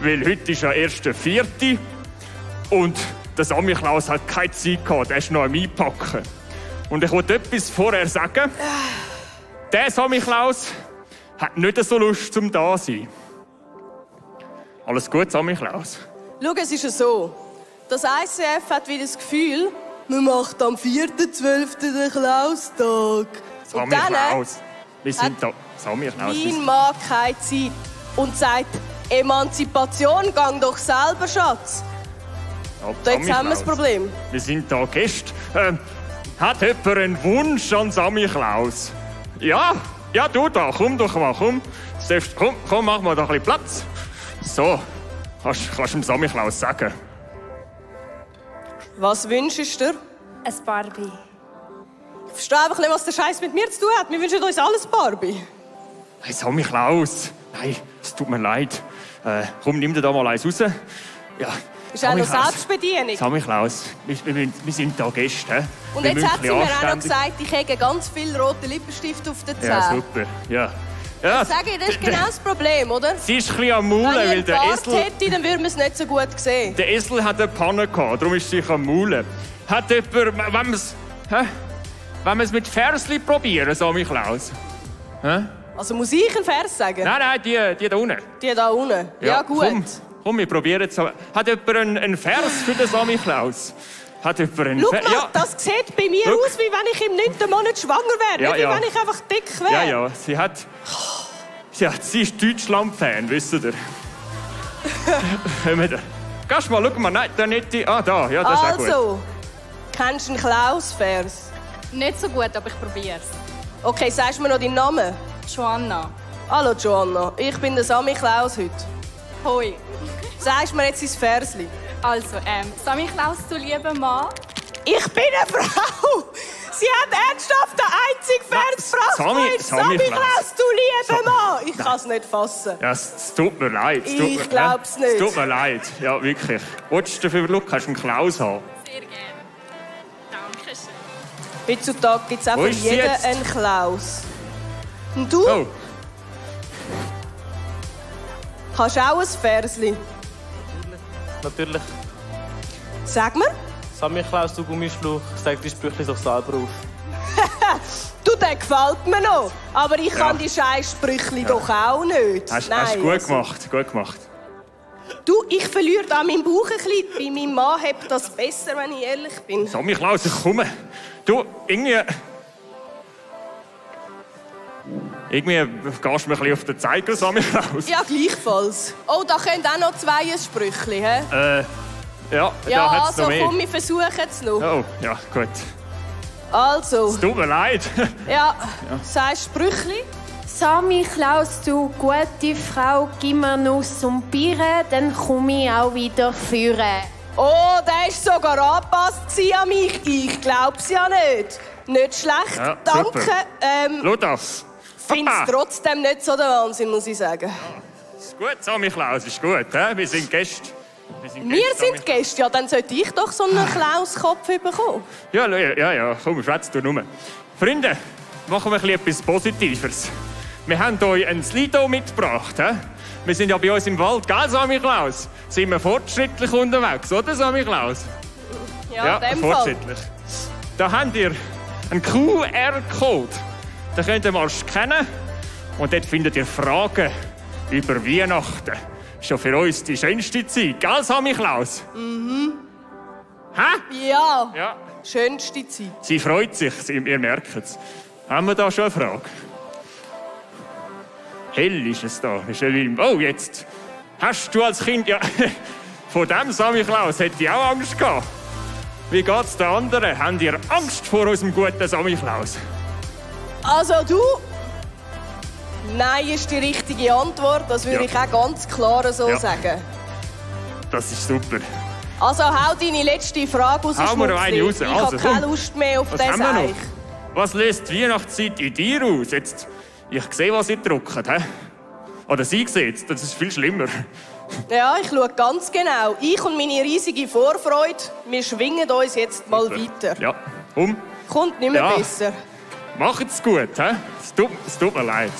weil heute ist ja erst der 4. und der Samichlaus hat keine Zeit gehabt, er ist noch am Einpacken. Und ich wollte etwas vorher sagen. Der Samichlaus hat nicht so Lust zum da sein. Alles gut, Samichlaus? Schau, es ist ja so. Das ICF hat wieder das Gefühl, man macht am 4.12. den Klaustag. Samichlaus. Wir sind da. Samichlaus. Mein Mann keine Zeit und sagt, Emanzipation, gang doch selber, Schatz. Ja, Jetzt haben wir das Problem. Wir sind da Gäste. Hat jemand einen Wunsch an Samichlaus? Ja, du da, komm doch mal, komm. Komm, mach mal da ein bisschen Platz. So, kannst du dem Samichlaus sagen. Was wünschst du dir? Ein Barbie. Ich verstehe einfach nicht, was der Scheiß mit mir zu tun hat. Wir wünschen uns alles Barbie. Hey, Samichlaus. Nein, es tut mir leid. Komm, nimm dir da mal eins raus. Ja. Ist auch noch Selbstbedienung. Samichlaus, wir sind da Gäste. Und jetzt hat sie mir auch noch gesagt, ich hätte ganz viele rote Lippenstift auf den Zähnen. Ja, super. Ja. Ich sage, das ist genau das Problem, oder? Sie ist ein bisschen am Maulen, weil der Esel... Wenn ich einen Bart hätte, dann würde man es nicht so gut sehen. Der Esel hat eine Panne gehabt, darum ist sie am Maulen. Hat jemand... Wenn wir es mit Versli probieren, Samichlaus? Also muss ich einen Vers sagen? Nein, die da unten. Die da unten? Ja, gut. Komm, wir probieren es. Hat jemand einen Vers für den Samichlaus? Hat jemand einen Vers? Schau mal, das sieht bei mir aus, wie wenn ich im 9. Monat schwanger wäre. Nicht wie wenn ich einfach dick wäre. Ja, sie ist Deutschland-Fan, wisst ihr. Gehst mal, schau mal, nein, da nicht die... Ah, da, ja, das ist auch gut. Also, kennst du einen Klaus-Vers? Nicht so gut, aber ich probiere es. Okay, sagst du mir noch deinen Namen? Joanna. Hallo Joanna, ich bin der Samichlaus heute. Hoi. Sagst du mir jetzt dein Versli? Also, Samichlaus, du lieber Mann. Ich bin eine Frau! Sie hat ernsthaft den einzigen Vers gebracht. Samichlaus, du lieber Mann! Ich kann es nicht fassen. Ja, es tut mir leid. Ich glaub's nicht. Es tut mir leid, ja, wirklich. Willst du dafür kannst du einen Klaus haben? Sehr gerne. Dankeschön. Heutzutage gibt es auch für jeden einen Klaus. Und du? Oh. Hast du auch ein Versli? Natürlich. Sag mir. Samichlaus, du Gummischluch, sag die Sprüche doch selber auf. Du, der gefällt mir noch. Aber ich kann die scheiß Sprüche doch auch nicht. Hast du gut gemacht. Du, ich verliere da meinen Bauch ein bisschen. Bei meinem Mann hebt das besser, wenn ich ehrlich bin. Samichlaus, ich komme. Du, irgendwie gehst du mir ein bisschen auf den Zeiger, Samichlaus. Ja, gleichfalls. Oh, da können auch noch 2 Sprüche, hä? Ja, ja, da hat's noch mehr. Komm, wir versuchen es noch. Oh, ja, gut. Also. Es tut mir leid. Ja, sagst Sprüchli? Samichlaus, du gute Frau, gib mir Nuss und Biere, dann komme ich auch wieder führen. Oh, der war sogar angepasst an mich. Ich glaub's ja nicht. Nicht schlecht, ja, danke. Schau das. Finde es trotzdem nicht so der Wahnsinn, muss ich sagen. Ja, ist gut, Samichlaus, ist gut. He? Wir sind Gäste. Wir sind Gäste, ja, dann sollte ich doch so einen Klaus-Kopf bekommen. Ja, komm, schwätz du nur. Freunde, machen wir etwas Positives. Wir haben euch ein Slido mitgebracht. He? Wir sind ja bei uns im Wald, gell, Samichlaus? Sind wir fortschrittlich unterwegs, oder, Samichlaus? Ja, in dem fortschrittlich. Fall. Da habt ihr einen QR-Code. Den könnt ihr mal scannen. Und dort findet ihr Fragen über Weihnachten. Schon für uns die schönste Zeit, gell, Samichlaus? Mhm. Hä? Ja. Schönste Zeit. Sie freut sich, ihr merkt es. Haben wir da schon eine Frage? Hell ist es da. Oh, jetzt. Hast du als Kind... Ja, von dem Samichlaus hätte ich auch Angst gehabt. Wie geht's den anderen? Habt ihr Angst vor unserem guten Samichlaus? Also du... Nein ist die richtige Antwort. Das würde ich auch ganz klar so sagen. Das ist super. Also hau deine letzte Frage raus, Hau mir noch eine raus. Ich habe keine Lust mehr auf das Eich. Was löst die Weihnachtszeit in dir aus? Jetzt, ich sehe, was ihr druckt. He? Oder sie sieht, das ist viel schlimmer. Ja, ich schaue ganz genau. Ich und meine riesige Vorfreude, wir schwingen uns jetzt mal weiter. Ja, Kommt nicht mehr besser. Macht's gut, he? Es tut mir leid,